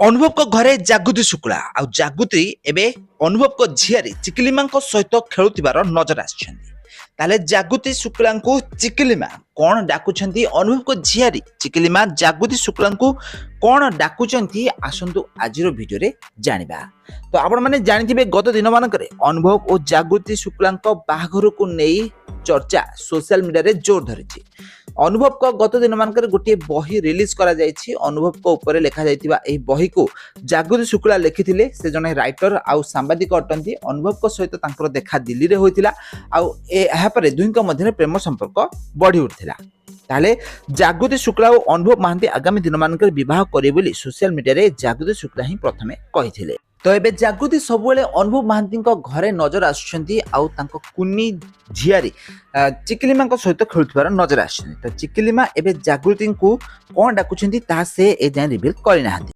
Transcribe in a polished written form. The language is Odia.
ଅନୁଭବଙ୍କ ଘରେ ଜାଗୃତି ଶୁକ୍ଳା ଆଉ ଜାଗୃତି ଏବେ ଅନୁଭବଙ୍କ ଝିଆରୀ ଚିକିଲିମାଙ୍କ ସହିତ ଖେଳୁଥିବାର ନଜର ଆସିଛନ୍ତି। ତାହେଲେ ଜାଗୃତି ଶୁକ୍ଳାଙ୍କୁ ଚିକିଲିମା କ'ଣ ଡାକୁଛନ୍ତି? ଅନୁଭବଙ୍କ ଝିଆରୀ ଚିକିଲିମା ଜାଗୃତି ଶୁକ୍ଳାଙ୍କୁ କ'ଣ ଡାକୁଛନ୍ତି, ଆସନ୍ତୁ ଆଜିର ଭିଡ଼ିଓରେ ଜାଣିବା। ତ ଆପଣମାନେ ଜାଣିଥିବେ, ଗତ ଦିନମାନଙ୍କରେ ଅନୁଭବ ଓ ଜାଗୃତି ଶୁକ୍ଳାଙ୍କ ବାହାଘରକୁ ନେଇ ଚର୍ଚ୍ଚା ସୋସିଆଲ ମିଡ଼ିଆରେ ଜୋର ଧରିଛି। ଅନୁଭବଙ୍କ ଗତ ଦିନମାନଙ୍କରେ ଗୋଟିଏ ବହି ରିଲିଜ୍ କରାଯାଇଛି। ଅନୁଭବଙ୍କ ଉପରେ ଲେଖାଯାଇଥିବା ଏହି ବହିକୁ ଜାଗୃତି ଶୁକ୍ଳା ଲେଖିଥିଲେ। ସେ ଜଣେ ରାଇଟର ଆଉ ସାମ୍ବାଦିକ ଅଟନ୍ତି। ଅନୁଭବଙ୍କ ସହିତ ତାଙ୍କର ଦେଖା ଦିଲ୍ଲୀରେ ହୋଇଥିଲା ଆଉ ଏହାପରେ ଦୁହିଁଙ୍କ ମଧ୍ୟରେ ପ୍ରେମ ସମ୍ପର୍କ ବଢ଼ି ଉଠିଥିଲା। ତାହେଲେ ଜାଗୃତି ଶୁକ୍ଳା ଓ ଅନୁଭବ ମହାନ୍ତି ଆଗାମୀ ଦିନମାନଙ୍କରେ ବିବାହ କରିବେ ବୋଲି ସୋସିଆଲ ମିଡ଼ିଆରେ ଜାଗୃତି ଶୁକ୍ଳା ହିଁ ପ୍ରଥମେ କହିଥିଲେ। ତ ଏବେ ଜାଗୃତି ସବୁବେଳେ ଅନୁଭବ ମହାନ୍ତିଙ୍କ ଘରେ ନଜର ଆସୁଛନ୍ତି ଆଉ ତାଙ୍କ କୁନି ଝିଆରୀ ଚିକିଲିମାଙ୍କ ସହିତ ଖେଳୁଥିବାର ନଜର ଆସିଛନ୍ତି। ତ ଚିକିଲିମା ଏବେ ଜାଗୃତିଙ୍କୁ କ'ଣ ଡାକୁଛନ୍ତି, ତାହା ସେ ଏଯାଏଁ ରିଭିଲ୍ କରିନାହାନ୍ତି।